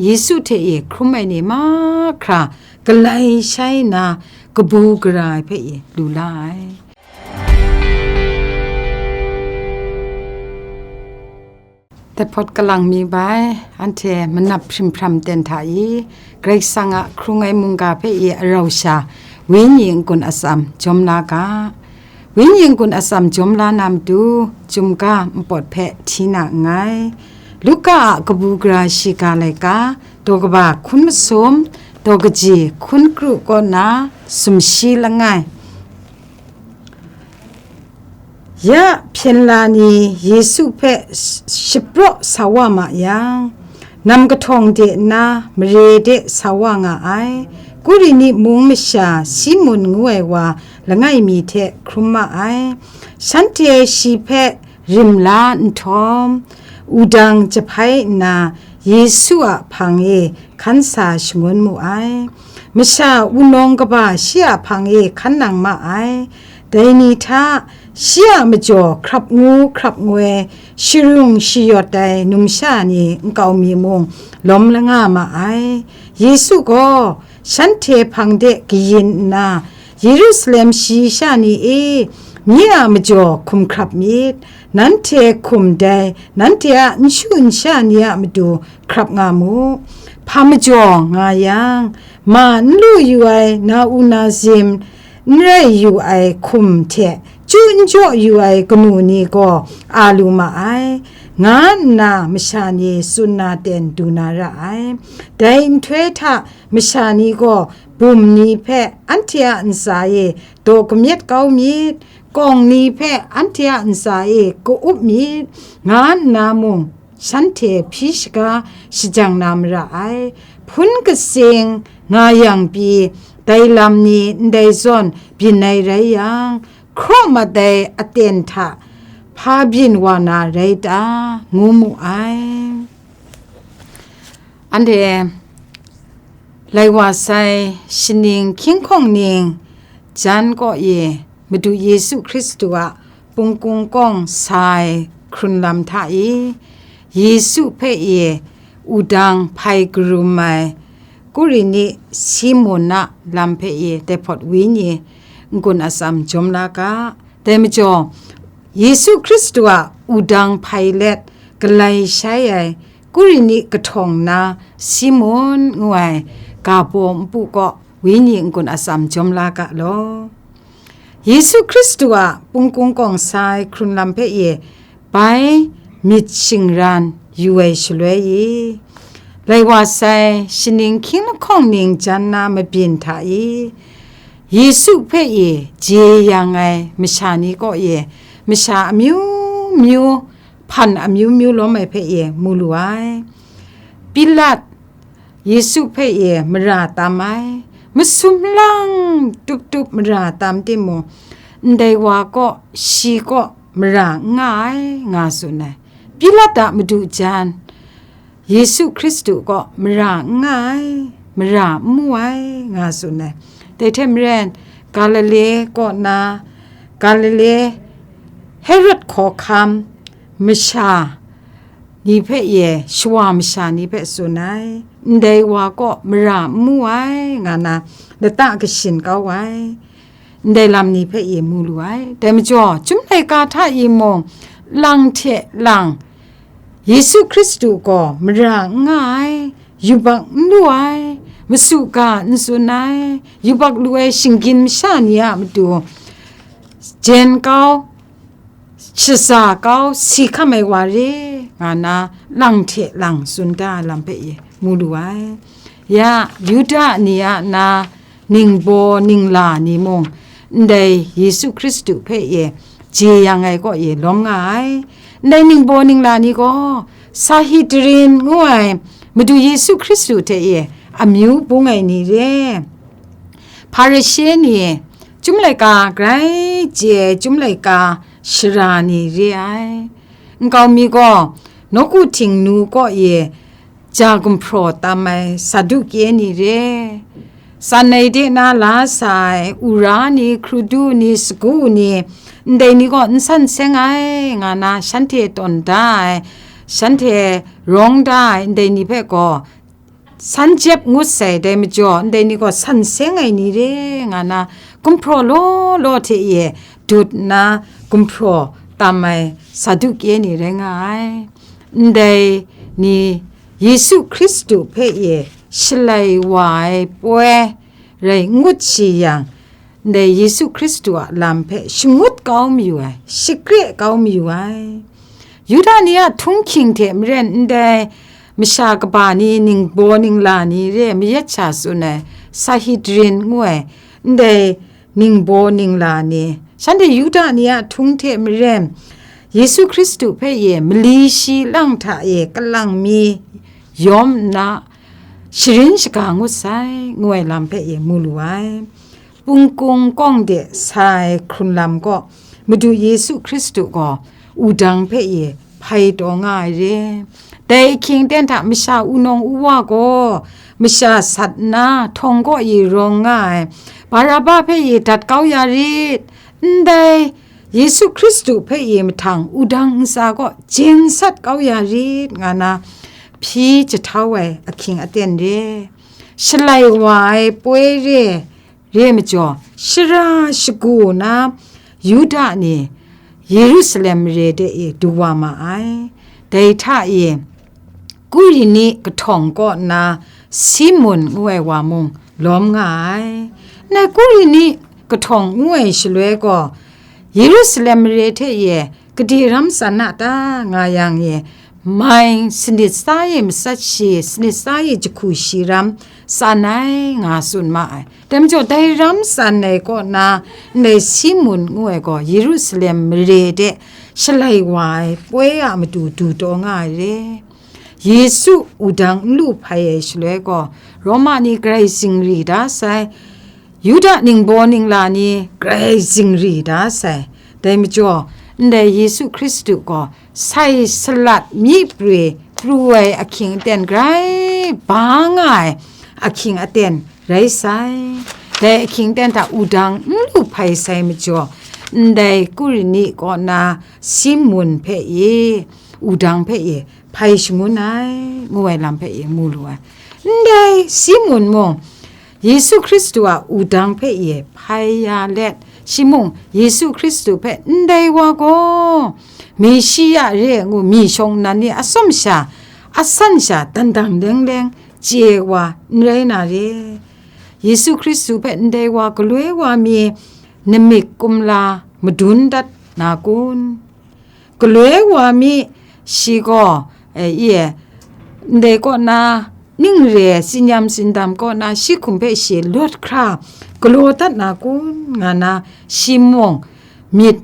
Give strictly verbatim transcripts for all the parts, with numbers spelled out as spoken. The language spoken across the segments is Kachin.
Yesu hte e hkrum ai ni mahkra galai shai nna, kabu gara ai hpe e lu la ai. Dai hpawt kalang mi bai, anhte manap hprim hpram ten hta i, Karai Kasang a hkrung ai mungga hpe i arau sha, wenyi n-gun atsam jawm la ga. Wenyi n-gun atsam jawm la na matu, chyum ga npawt hpe hti na nngai. Luka a kabu gara shiga laika, daw kaba hkun masum, daw kaji hkun kru kaw na sumshi langai. Ya hpyen la ni Yesu hpe sh-, shapraw sa wa ma yang, nam kahtawng de nna mare de sa wa nga ai, Kurini mung masha Simun ngu ai wa langai mi hte hkrum ma ai. Shanhte shi hpe rim la nhtawm, wudang jahpai nna Yesu a hpang e hkan sa shangun mu ai. Masha wunawng kaba shi a hpang e hkan nang ma ai. Dai ni hta, shi a majaw hkrap ngu hkrap ngoi, sharung shayawt ai numsha ni nkau mi mung lawm langa ma ai. Yesu gaw shanhte hpang de kayin nna, Yerusalem shayi sha ni e, nye a majaw hkum hkrap myit, nanhte hkum dai nanhte a nshu nsha ni a matu hkrap nga mu. Hpa majaw nga yang, ma n lu yu ai na-u nazim, n rai yu ai hkum hte chyu n jaw yu ai kanu ni gaw a lu ma ai, nga nna masha ni tsun na ten du na ra ai. Dai nhtoi hta masha ni gaw bum ni hpe anhte a ntsa e daw kamyet kau myit, kawng ni hpe anhte a ntsa e ka-up myit, nga nna mung, shanhte hpyi shaga shajang na mara ai. Hpun katsing nga yang pyi, dai lam ni ndai zawn byin ai rai yang, hkraw mat ai aten hta hpa byin wa na rai ta, ngu mu ai. Anhte lai wa sai shaning hkying hkawng ning jan kaw e Madu Yesu Hkristu a pungkung kawng sa ai hkrun lam hta e, Yesu hpe e wudang hpai karum ai Kurini Simun a lam hpe e dai hpawt wenyi n-gun atsam jawm la ga. Dai majaw, Yesu Hkristu a wudang hpai let galai shai ai Kurini kahtawng na Simun ngu ai ga baw npu kaw wenyi n-gun atsam jawm la ga law. Yesu Hkristu a pungkung kawng sa ai hkrun lam hpe e bai myit shingran yu ai shaloi e, lai wa sai shaning hkying lahkawng ning jan na mabyin hta e, Yesu hpe e je yang ai masha ni kaw e, masha amyu myu, hpan amyu myu lawm ai hpe e mu lu ai. Pilat Yesu hpe e mara tam ai, masum lang tup tup mara tam timung, ndai wa kaw, shi kaw mara n nga ai, nga tsun ai. Pilat a madu jan, Yesu Hkristu kaw mara n nga ai, mara n mu ai, nga tsun ai. Dai hte maren, Galile kaw na, Galile Herod hkawhkam masha ni hpe e, shawa masha ni hpe tsun ai, ndai wa kaw mara n mu ai, nga na lata kashin kau ai, ndai lam ni hpe e mu lu ai. Dai majaw, Chyum laika hta e mung, lang hte lang, Yesu Hkristu gaw mara n nga ai, yubak n lu ai, masu ga n tsun ai, yubak lu ai shinggyim masha ni a matu, jen kau, shaza kau, si hkam ai wa re, nga na lang hte lang tsun da ai lam hpe e mu lu ai. Ya, Yuda ni a na ningbaw ningla ni mung, ndai Yesu Hkristu hpe e je yang ai kaw e lawm nga ai. Ndai ningbaw ningla ni gaw, Sanhedrin ngu ai Madu Yesu Hkristu hte e amyu bung ai ni re, Hparishe ni, Chyum laika grai chye ai Chyum laika shara ni re ai. Nkau mi gaw, nawku htingnu kaw e ja gumhpraw tam ai Saduke ni re, tsan ai de na la sa ai, ura ni, hkrudu ni, sagu ni, ndai ni gaw n san seng ai, nga na shanhte tawn da ai, shanhte rawng da ai, ndai ni hpe gaw, san jep ngut sai, dai majaw ndai ni gaw san seng ai ni re nga na, gumhpraw law law hte e dut nna gumhpraw tam ai Saduke ni rai nga ai. Ndai ni Yesu Hkristu hpe e shalai wa ai poi rai ngut shi yang, ndai Yesu Hkristu a lam hpe shangut kau mayu ai, shakre kau mayu ai. Yuda ni a htunghking hte maren ndai masha kaba ni, ningbaw ningla ni re mayat sha tsun ai Sanhedrin ngu ai ndai ningbaw ningla ni, shanhte Yuda ni a htung hte maren Yesu Hkristu hpe e mali shi lang hta e kalang mi yawm nna sharin shaga ngut sai, ngu ai lam hpe e mu lu ai. Pungkung kawng de sa ai hkrun lam kaw Madu Yesu Hkristu gaw wudang hpe e hpai taw nga ai re. Dai ahkying aten hta masha wunawng uwa gaw masha sat nna htawng kaw e rawng nga ai Baraba hpe e dat kau ya rit. Ndai Yesu Hkristu hpe e mahtang wudang ntsa kaw jen sat kau ya rit, nga na hpyi jahtau ai ahkying aten re. Shalai wa ai poi re, re majaw, shara shagu na Yuda ni Yerusalem mare de e du wa ma ai. Dai hta e, Kurini kahtawng kaw nna Simun ngu ai wa mung lawm nga ai. Nai Kurini kahtawng ngu ai shaloi gaw, Yerusalem mare hte e gade ram tsan a ta nga yang e, mai sanit sa e matsat shi, sanit sa e jahku shi ram tsan ai, nga tsun ma ai. Dai majaw, dai ram tsan ai kaw na, ndai Simun ngu ai gaw Yerusalem mare de shalai wa ai poi a matu du taw nga ai re. Yesu wudang n lu hpai ai shaloi gaw, Roma ni grai zingri da sai, Yuda ningbaw ningla ni grai zingri da sai. Dai majaw, ndai Yesu Hkristu gaw sai salat myi prwi pru ai ahkying aten grai ba nga ai ahkying aten rai sai. Dai ahkying aten hta wudang n lu hpai sai majaw, ndai Kurini kaw na Simun hpe e, wudang hpe e hpai shangun ai, ngu ai lam hpe e mu lu ai. Ndai Simun mung Yesu Hkristu a wudang hpe e hpai ya let, shi mung Yesu Hkristu hpe, "Ndai wa gaw Meshiya re," ngu mi shawng nnan ni atsawm sha, asan sha, dan dang leng leng chye wa n rai na re. Yesu Hkristu hpe ndai wa galoi wa mi namik kumla madun dat na kun? Galoi wa mi shi gaw, e, i e, ndai kaw na ning re, tsinyam tsindam kaw na shi hkum hpe shi lawt hkra galaw dat na kun, nga na shi mung myit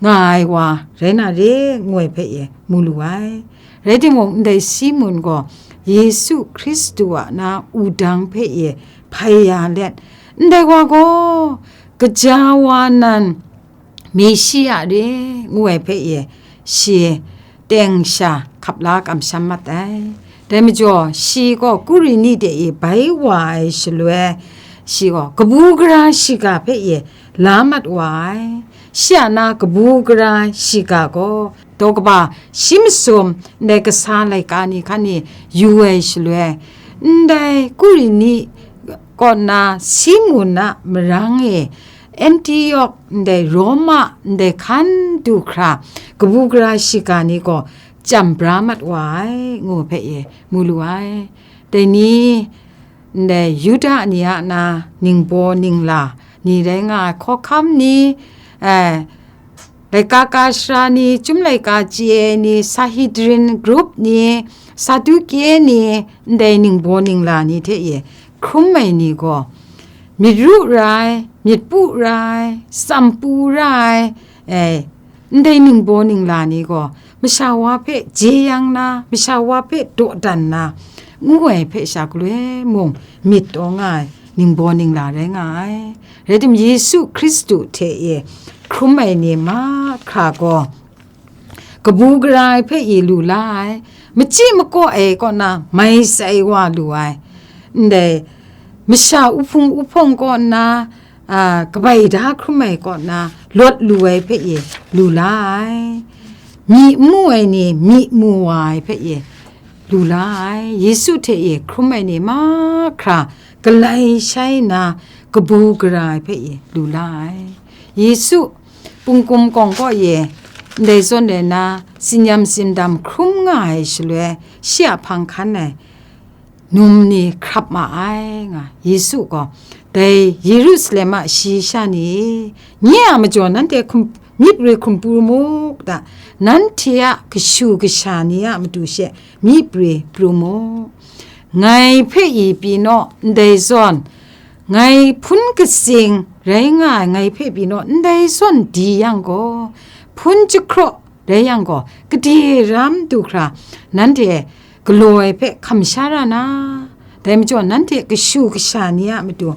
nga ai wa rai na re, ngu ai hpe e mu lu ai. Rai timung, ndai Simun gaw Yesu Hkristu a na wudang hpe e hpai ya let, "Ndai wa gaw gaja wa nan Meshiya re," ngu ai hpe e shi teng sha hkap la kamsham mat ai. Dai majaw, shi gaw Kurini de e bai wa ai shaloi, shi gaw kabu gara shiga hpe e la mat wa ai. Shi a na kabu gara shiga gaw, daw kaba shi masum ndai kasa laika ni hkan e yu ai shaloi, ndai Kurini kaw na Simun a marang e, Antiok, ndai Roma, ndai hkan du hkra, kabu gara shiga ni gaw chyam bra mat wa ai, ngu hpe e mu lu ai. Dai ni, ndai Yuda ni a na ningbaw ningla ni rai nga ai hkawhkam ni, eh, laika ka sara ni, chyum laika chye ai ni, Sanhedrin grup ni, Saduke ni, ndai ningbaw ningla ni hte e hkrum ai ni gaw, myit ru ra ai, myit pu ra ai, tsam pu ra ai, eh, ndai ningbaw ningla ni gaw, masha wa hpe jeyang na, masha wa hpe dawdan na, ngu ai hpe sha galoi mung myit taw nga ai ningbaw ningla rai nga ai. Rai tim, Yesu Hkristu hte e hkrum ai ni mahkra gaw, kabu gara ai hpe e lu la ai, machyi makaw ai kaw na mai tsai wa lu ai, ndai masha uhpung uhpawng kaw na, a, kabai da hkrum ai kaw na lawt lu ai hpe e lu la ai, myi n mu ai ni myi mu wa ai hpe e lu la ai. Yesu hte e hkrum ai ni mahkra galai shai nna kabu gara ai hpe e lu la ai. Yesu pungkum kawng kaw e ndai zawn rai nna, tsinyam tsindam hkrum nga ai shaloi, shi a hpang hkan ai num ni hkrap ma ai nga. Yesu gaw, dai Yerusalem a shayi sha ni e, nye a majaw nanhte hkum-, myit re hkum pru mu ta? Nanhte a kashu kasha ni a matu she myit re pru mu. Ngai hpe i pyi naw, ndai zawn, ngai hpun katsing rai nga ai, ngai hpe pyi naw, ndai zawn di yang gaw, hpun jahkraw rai yang gaw, gade ram du hkra nanhte galaw ai hpe hkam sha ra na? Dai majaw, nanhte kashu kasha ni a matu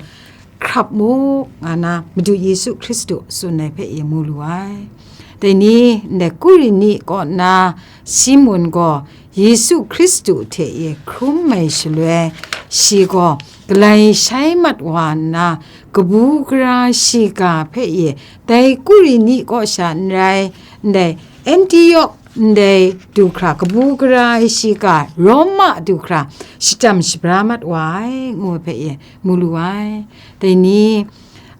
hkrap mu, nga na Madu Yesu Hkristu tsun ai hpe e mu lu ai. Dai ni, ndai Kurini kaw na Simun gaw Yesu Hkristu hte e hkrum ai shaloi, shi gaw galai shai mat wa nna, kabu gara shiga hpe e dai Kurini kaw sha n rai, ndai Antiok ndai du hkra kabu gara ai shiga Roma du hkra shajam shabra mat wa ai, ngu ai hpe e mu lu ai. Dai ni,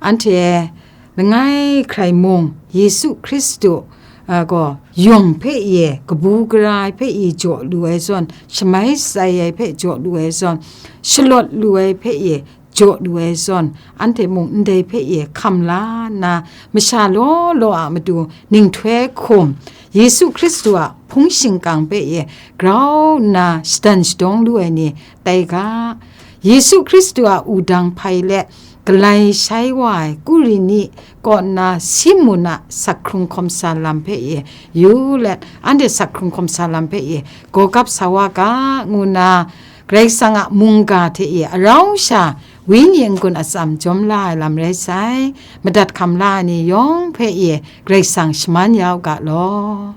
anhte langai hkrai mung Yesu Hkristu, a, gaw yawng hpe e kabu gara ai hpe e jaw lu ai zawn, shamai shatsai ai hpe jaw lu ai zawn, shalawt lu ai hpe e jaw lu ai zawn, anhte mung ndai hpe e hkam la nna, masha law law a matu ninghtoi hkum, Yesu Hkristu a hpung shingkang hpe e grau nna shadan shadawng lu ai ni tai ga. Yesu Hkristu a wudang hpai let galai shai wa ai Kurini kaw na Simun a sak hkrung hkawm sa lam hpe e yu let, anhte sak hkrung hkawm sa lam hpe e gaw gap sa wa ga, ngu nna Karai Kasang a mungga hte e arau sha Wenyi n-gun atsam jawm la ai lam rai sai. Madat hkam la ai ni yawng hpe e Karai Kasang shaman ya u ga law.